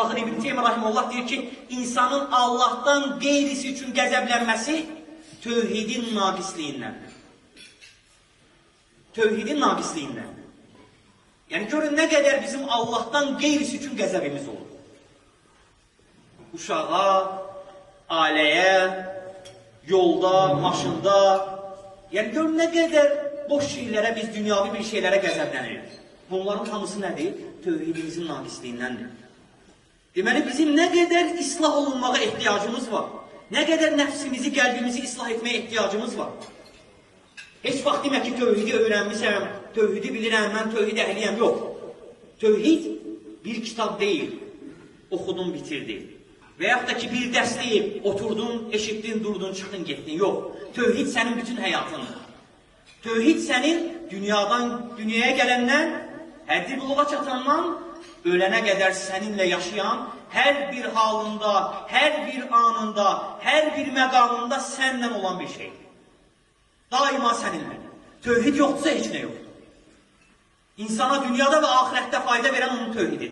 Baxın, İbn Teymiyyə rahimehullah deyir ki, insanın Allahdan qeyrisi üçün qəzəblənməsi tövhidin naqisliyindəndir. Tövhidin naqisliyindən. Yəni görün nə qədər bizim Allahdan qeyrisi üçün qəzəbimiz olur. Uşağa, ailəyə, yolda, maşında. Yəni gör nə qədər boş şeylərə, biz dünyavi bir şeylərə qəzəblənirik. Bunların hamısı nədir? Tövhidimizin naqisliyindən. Deməli bizim nə qədər islah olunmağa ehtiyacımız var. Nə qədər nəfsimizi, qəlbimizi islah etməyə ehtiyacımız var. Heç vaxt demə ki, tövhidi öyrənmişəm, tövhidi bilirəm, mən tövhid əhliyəm. Yox. Tövhid bir kitab deyil. Oxudun, bitirdin. Və yaxud da ki, bir dərs deyil, oturdun, eşitdin, durdun, çıxdın, getdin. Yox. Tövhid sənin bütün həyatındır. Tövhid sənin dünyadan, dünyaya gələndən, həddi buluğa çatandan, ölənə qədər səninlə yaşayan, hər bir halında, hər bir anında, hər bir məqamında səndən olan bir şeydir. Daima səninlə. Tövhid yoxdursa heç nə yoxdur. İnsana dünyada və axirətdə fayda verən onun tövhididir.